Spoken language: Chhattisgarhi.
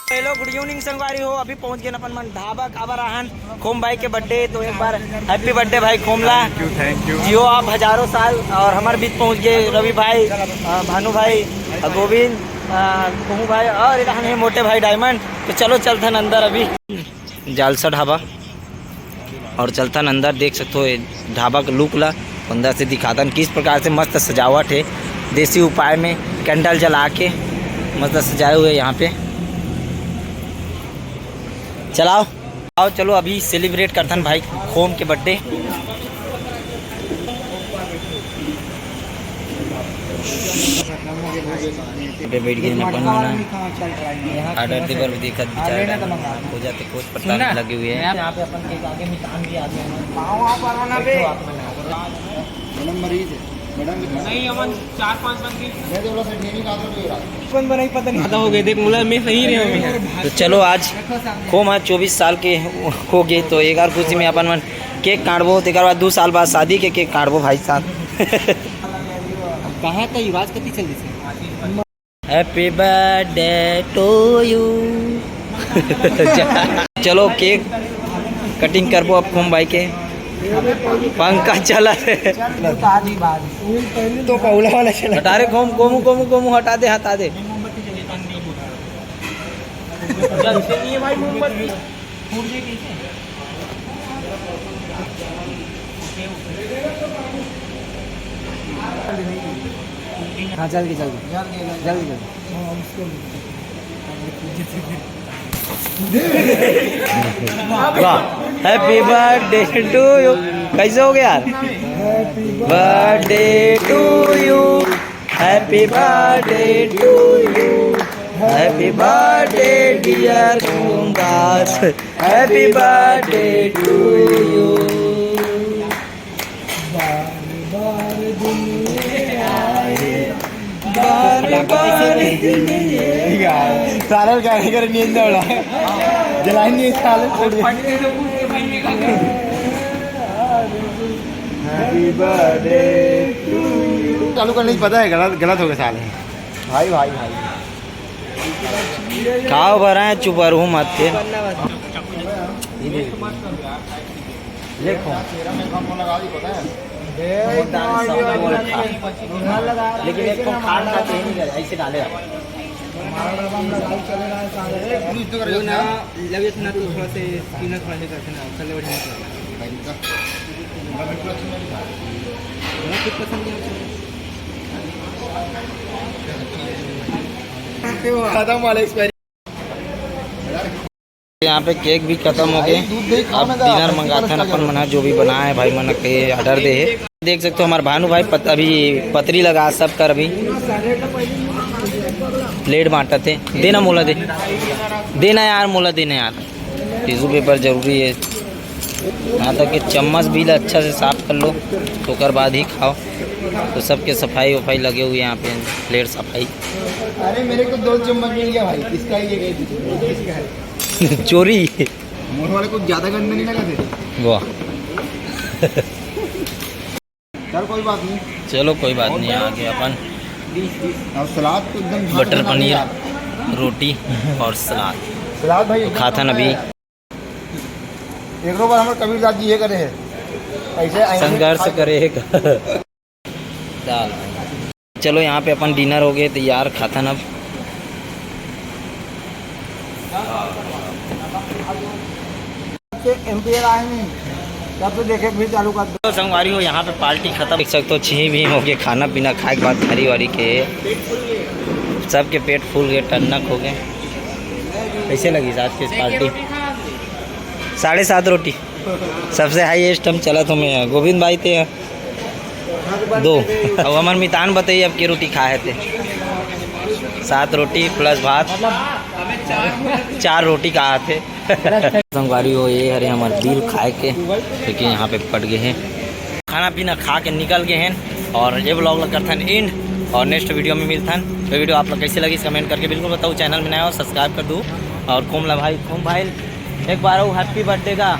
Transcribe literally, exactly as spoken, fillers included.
Hello, good evening संगवारी हो। अभी पहुंच गए अपन मन ढाबा काबर आहन खोम भाई के बर्थडे, तो एक बार हैप्पी बर्थडे भाई Khomla. Thank you, thank you. जियो आप हजारों साल। और हमारे बीच पहुंच गए रवि भाई, अ, भानु भाई, अ, गोविंद, अ, कोहू भाई और इधर है मोटे भाई डायमंड। तो चलो चलथन अंदर अभी जालसा ढाबा और चलथन अंदर। देख सकते हो ये ढाबा के लुक ला अंदर से दिखाथन, किस प्रकार से मस्त सजावट है देसी उपाय में, कैंडल जला के मस्त सजाए हुए यहाँ पे। चलाओ, आओ चलो अभी सेलिब्रेट करथन भाई खोम के बर्थडे। पे बैठ के अपन मन ऑर्डर दे बर देखत बिचारे हो जाते, कुछ पता लगे हुए हैं। यहाँ पे अपन के आगे मितान भी आ गए हैं। मैडम मरीज है। मैडम कितना? नहीं, अमन चार पांच बन गई। मैं तो बोला, सर, नहीं, नहीं, कहाँ से कोई रहा? कौन बनाई पता नहीं। पता हो गए, देख, मुला मैं सही रहे हूँ। तो चलो, आज खोम आज चौबीस साल के हो गए, तो एक बार खुशी में अपन मन केक काटबो, तेकर बाद दू साल बाद शादी के केक काटबो भाई साहब। कहाँ था रिवाज कति चल रही? Happy birthday to you। चलो केक कटिंग करबो अब खोम भाई के। पंखा चला है। तो पहला वाला चला। हटा रे खोम, कोमू, कोमू, कोमू, हटा दे, हटा दे। जलते नहीं है भाई मोमबत्ती। हाँ, जल्दी, जल्दी। जल्दी, जल्दी। वाह, happy birthday to you। कैसे हो गया यार? Birthday to you, happy birthday to you, happy birthday dear Mohandas, happy birthday to you। बार बार दिन ये आए, बार बार दिन ये आए। साले गाने कर नींद उड़ा, जलाई नहीं साले। Happy birthday to you। चालू करने की पता है, गलत, गलत हो गया साले। भाई, भाई, भाई। खाओ भरा है, चुप रहो मत के। देखो। लेकिन एक तो खाट खा के ही नहीं गए, ऐसे डाले आप। वो ना, लगे इतना तो थोड़ा से स्किन थोड़ा से करते ना, चले बढ़िया मत लगा। बहुत कुछ पसंद नहीं आता। खत्म वाला एक्सपायरी। यहाँ पे केक भी खत्म हो गए। अब डिनर मंगाथन अपन मन ह, जो भी बनाए भाई मन के ऑर्डर दे हे। देख सकते हो हमारे भानु भाई पत-, अभी पतरी लगा सब कर अभी प्लेट बांटत हे। देना मोला दे, देना यार, मोला देना यार। टिश्यू पेपर जरूरी है। यहाँ तक कि चम्मच भी ला अच्छा से साफ कर लो, तो ओकर बाद ही खाओ। तो सबके सफाई वफाई लगे हुए हैं यहाँ पे, प्लेट सफाई। अरे मेरे को दो चम्मच मिल गया भाई, इसका ही एक, इसका है। चोरी। मोर वाले कुछ ज्यादा गंदा नहीं लगा थे। वाह। चल कोई बात नहीं। चलो कोई बात नहीं, आगे अपन और सलाद तो एकदम बटर पनीर, रोटी और सलाद। सलाद भाई एकदम खाथन अभी। एक बार हमारे कबीरदास जी ये करे हैं, ऐसे, ऐसे संघर्ष करे एक। दाल। चलो, यहाँ पे अपन डिनर हो गए तैयार, खाथन अब। एमपीएल आए नहीं, तब से देखे भी चालू कर दो। तो संगवारी हो, यहाँ पे पार्टी खत्म। देख सकते हो, छीं भी हो गए, खाना पीना खाए के बाद थारी वारी के सबके पेट फूल गए, टन्नक हो गए। कैसे लगी आज की पार्टी? साढ़े सात रोटी। सबसे हाईएस्ट हम चला तो मैं, गोविंद भाई थे दो। अब हमार मितान बताइए, अब के रोटी खाए थे? सात रोटी प्लस भात, चार रोटी खाए थे। संगवारी हो, ये हरे हमार बिल खाए के, क्योंकि यहाँ पे पट गए हैं। खाना पीना खा के निकल गए हैं और ये व्लॉग ला करथन एंड और नेक्स्ट वीडियो में मिलथन। तो वीडियो आप लोग कैसे लगी कमेंट करके बिल्कुल बताओ। चैनल में नया हो सब्सक्राइब कर दो और खोम ला भाई, खोम भाई एक बार आओ हैप्पी बर्थडे का।